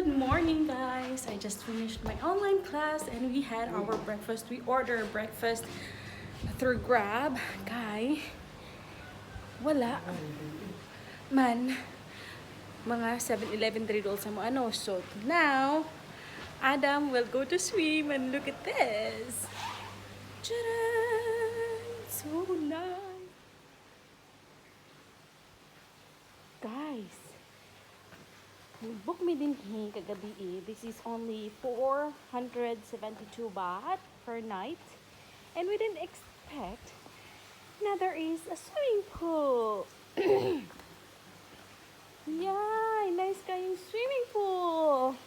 Good morning, guys. I just finished my online class and we had our breakfast. We ordered breakfast through Grab. Kay wala man mga 7-Eleven diri dool sa mo ano. So now, Adam will go to swim and look at this. Tcharan! So nice. Guys, book mi dinhi kagabi eh. This is only 472 baht per night. And we didn't expect na there is a swimming pool. Yeah, nice kayong swimming pool.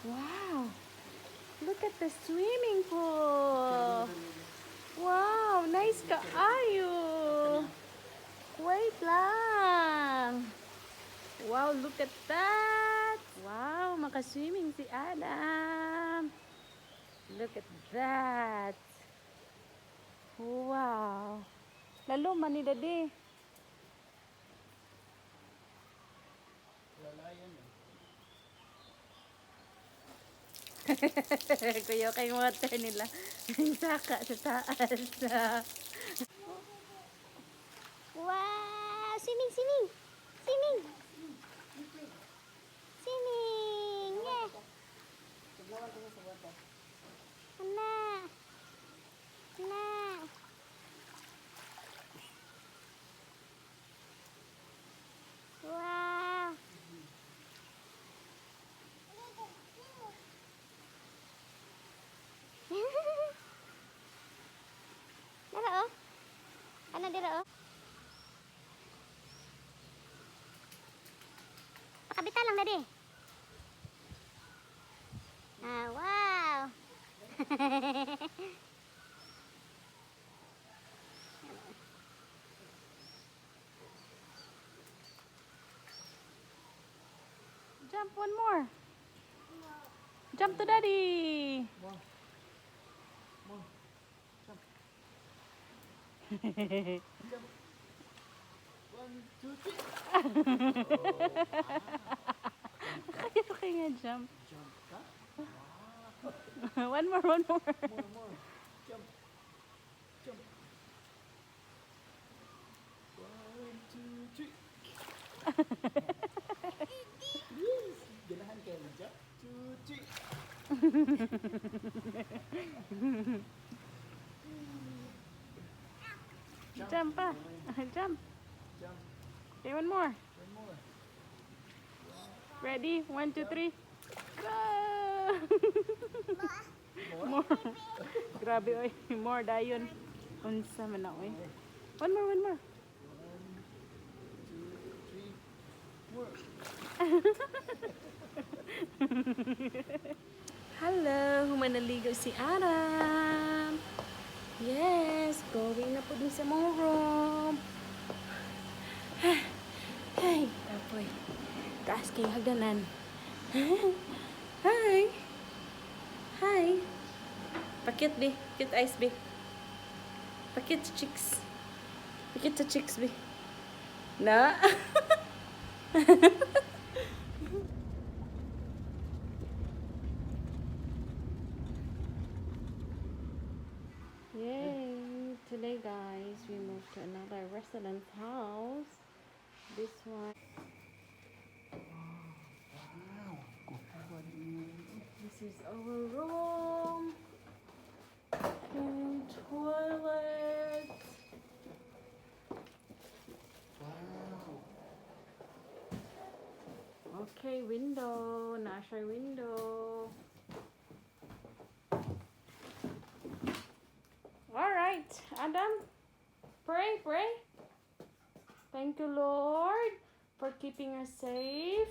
Wow. Look at the swimming pool. Wow, nice kaayo. Wait lang. Wow, look at that. Wow, makaswimming si Adam. Look at that. Wow. Lalo man ni Daddy. Kuya kay water nila. Saka sa taas. Wow! Swimming, swimming! Swimming! Swimming! Yeah! Ana! Ana! Wow! Dara oh. Ano dira oh? Pakabita lang, Daddy. Ah, wow. Jump one more. Jump to Daddy. More. More. Jump. Jump. One, two, three. Kaya kaya nga jump. Jump ka? One more, one more. More, more. Jump. Jump. One, two, three. Yes! Ganahan kayo ng jump. Two, three. Jump pa. Jump. Jump. Okay, one more. One more. Ready? One, two, three. Go! More? More. Grabe, oy. More dayon. Unsa man na, oy. One more, one more. One, two, three, more. Hello, humanaligo si Adam. Yes, going na po dun sa mong room. Hey, tapoy. Taas kay hagdanan. Hi. Hi. Pa-cute, be. Cute eyes, be. Pa-cute sa cheeks. Pa-cute sa cheeks, be. Na? Yay! Today, guys, we moved to another resident's house. This one. Wow. Kukuha niyo. This is our room and toilet. Wow. Okay, window. Naa siya window. All right, Adam. Pray, pray. Thank you, Lord, for keeping us safe.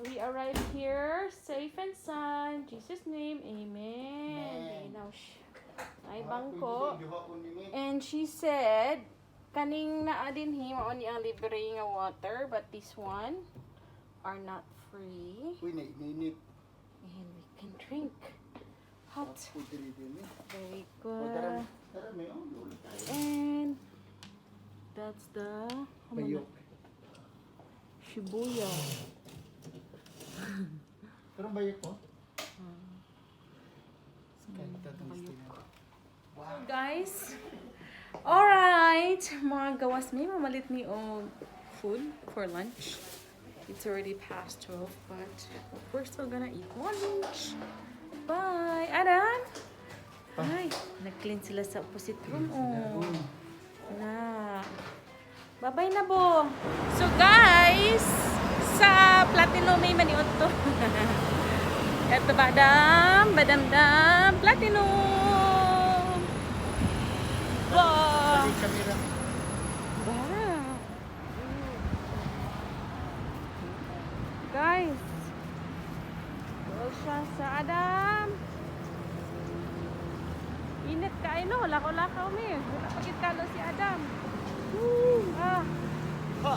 We arrived here safe and sound. In Jesus' name, amen. Amen. Okay, now, shh. Ay, bangko. Duha ko ni May. And she said, kaning naa dinhi mao ni ang libre nga water, but this one are not free. Uy, naininit. And we can drink hot. Uy, dili din eh. Very O, tara, good. Tara, may oh, dulo tayo. And that's the Bayok. Shibuya. Pero bayok ko? Kanta itong Disneyland. So guys, alright, mga gawas may mamalit ni og food for lunch. It's already past 12, but we're still gonna eat lunch. Bye! Adam! Ay, nag-clean sila sa opposite room. Oh. Na. Bye-bye na, bo. So guys, sa Platinum may maniod to. Eto badam, badamdam, Platinum! Wow! Balik camera. Wow! Guys, go siya sa Adam. Init kayo no, lakaw-lakaw mi. Wala pa gid kalo si Adam. Woo! Ah, Ha!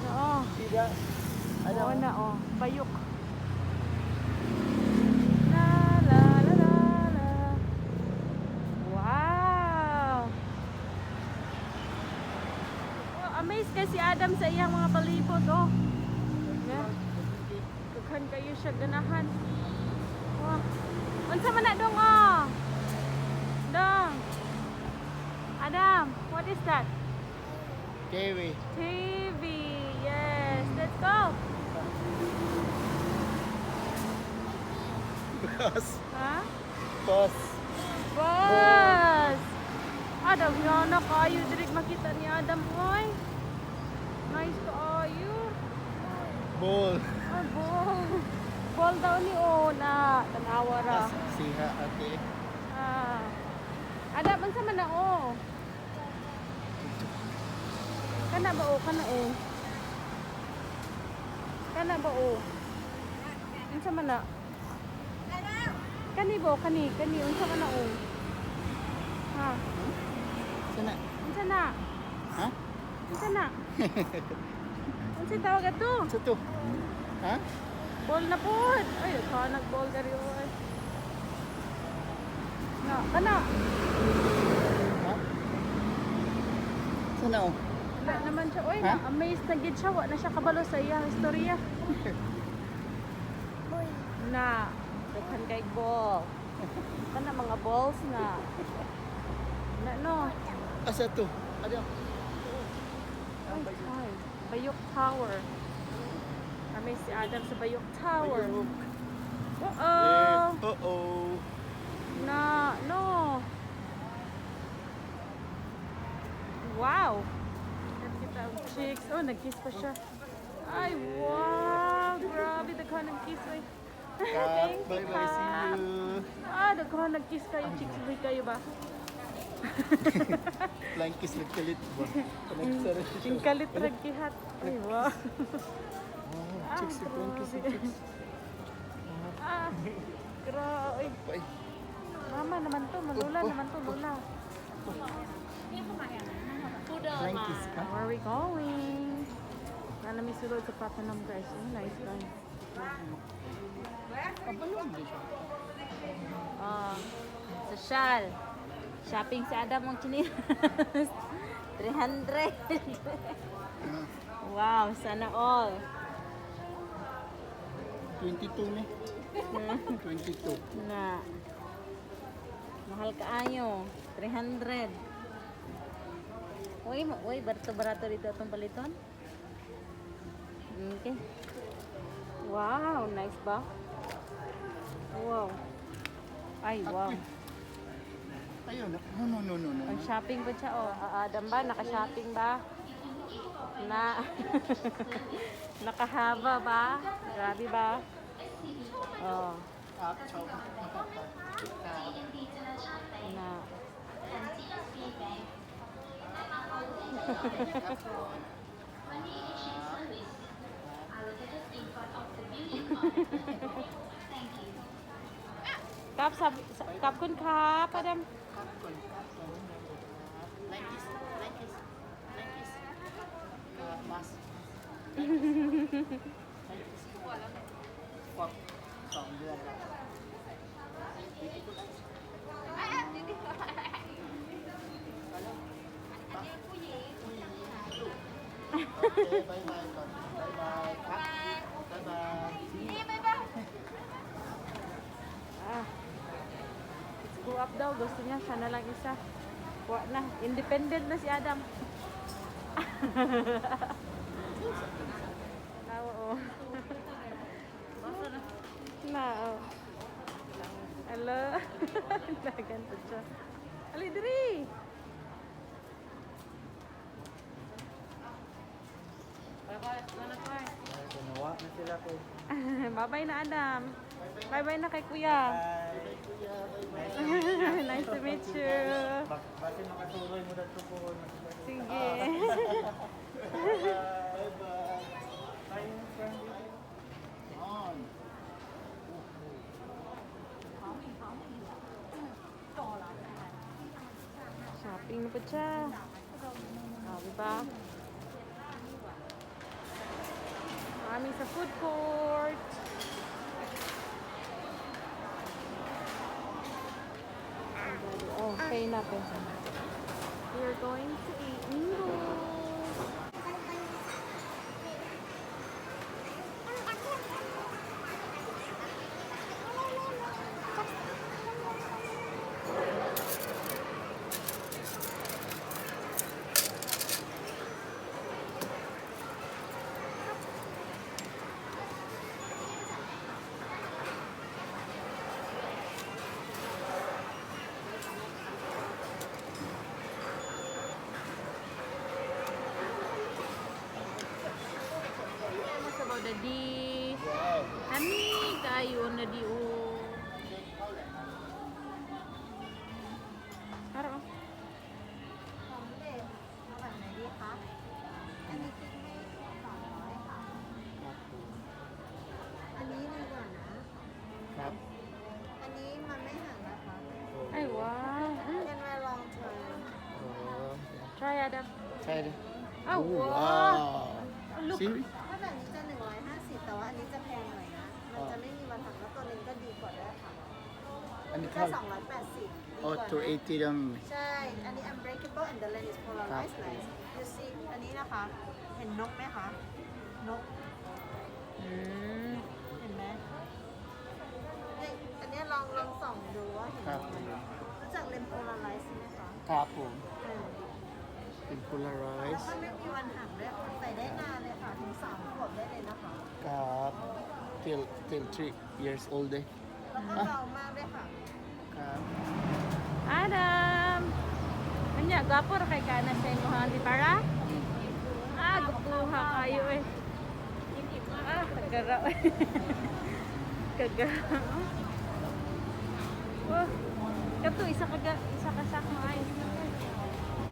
oo. Sida. Ano? Oo na, oh. Bayok. La, la, la, la, la. Wow! Oh, amazed kay si Adam sa iyang mga palibot, oh. Yeah. Daghan kayo siya ganahan. Wow. Unsa man na dong, oh? Dong. Adam, what is that? Kiwi. TV. Yes, let's go. Bus. Ha? Bus. Bus! Adam, na kayo direk makita ni Adam, oy. Nice kaayo. Ball. Ah, ball. Ball daw ni oh na tanawa ra. Siha ate. Ah. Adam, unsa man na oh? Kana ba oh, kana oh. Kana ba oh? Unsa man na? Kani ba oh, kani, kani unsa man na oh? Ha? Sana. Unsa na? Ha? Unsa na? Unsa tawag ato? Sa to? Ha? Ball na pod. Ay, ka nag-ball diri oy. Na, kana. Ha? Sana oh. Wala naman siya. Oy, Ha? na amazed na gid siya. Wa na siya kabalo sa iyang istorya. Na, daghan kay ball. Kana mga balls na. Na no. Asa to? Ano? Ay, ay. Bayok Tower. Amazed si Adam sa Bayok Tower. Bayok. Uh-oh. Uh-oh. Na, no. Wow. Nakita ang chicks. Oh, nag-kiss pa siya. Ay, wow. Grabe, daghan nag-kiss. Ay. Kap, Thank you, bye-bye. See Kap. you. Ah, daghan nag-kiss kayo, chicks. Uy, kayo ba? Flying kiss nagkalit ba? Panagsara siya. Yung kalit nagkihat. Ay, wow. Oh, chicks, flying kiss, chicks. Ah, grabe. Bye. Mama naman to, malula naman to, lula. Flying kiss ka? Where are we going? Wala mi sulod sa Platinum, guys. Oh, nice guys. Abalon di siya. Oh, social. Shopping si Adam ang chinelas. 300. Wow, sana all. 22 ni. 22. Na. Mahal kaayo. 300. Uy, uy, barato-barato dito atong paliton. Okay. Wow, nice ba? Wow. Ay, wow. Ayun. No, no, no, no, no. Ang shopping ba siya? Oh, Ah, Adam ba? Naka-shopping ba? Na. Nakahaba ba? Grabe ba? Oh, Up, chop. Na. Kap, sabi, kap kun kap, Adam. Flying kiss, flying kiss, flying kiss. Mas. Flying kiss. ควบสองเดือนแล้ว Okay, bye-bye. Bye-bye. Bye-bye. Bye bye. Ah. Let's go up daw. Gusto niya, siya na lang isa. Wa na. Independent na si Adam. Ah, oo. Na, oh. Hello. Dagan to siya. Ali, diri! Ginawa na sila ko. Bye-bye na, Adam. Bye-bye na kay Kuya. Nice to meet you. Basi makatuloy mo dito po. Sige. Bye-bye. Bye, friend. On. Shopping na po siya. Oh, diba? Kami sa food court. Oh, pay na po. We are going to eat noodles. Sabaw dadi. Kami kayo na di o. Tara oh. ของเด็กเอาแบบไหนดีคะ อันนี้คิดให้200ค่ะ อันนี้ดีกว่านะ ครับ อันนี้มันไม่หักนะคะ Ay, wow. Can wear long term. Try, Adam. ใช่ดิ Oh, wow. ว้าว Look. See? ถ้าแบบนี้จะ 150 แต่ว่าอันนี้จะแพงหน่อยนะ มันจะไม่มีวันหักแล้วตัวหนึงก็ดีกว่าด้วยค่ะ อันนี้ แค่ เท่า 280ดี โอ้ กว่านะ 280ดัง ใช่ อันนี้ unbreakable and the lens is polarized lens. You see อันนี้นะคะ เห็นนกไหมคะ นก เห็นไหมเนี่ยอันเนี้ยลองลองส่องดูว่าเห็น ครับ นกไหมรู้จักเลนส์ polarized ไหมคะ ครับผม เออ เป็น แล้ว polarized ก็ไม่มีวันหักด้วยใส่ได้นานเลยค่ะ ถึง3ขวบได้เลยนะคะ ครับ till 3 years old เลย แล้วก็เบามากด้วยค่ะ ครับ Adam! Anya, gwapo ra kay kana sa imong auntie para? Ah, gwapuha kayo eh. Ah, kagara. Kagara. Oh, kato isa ka isa ka sak mo ay.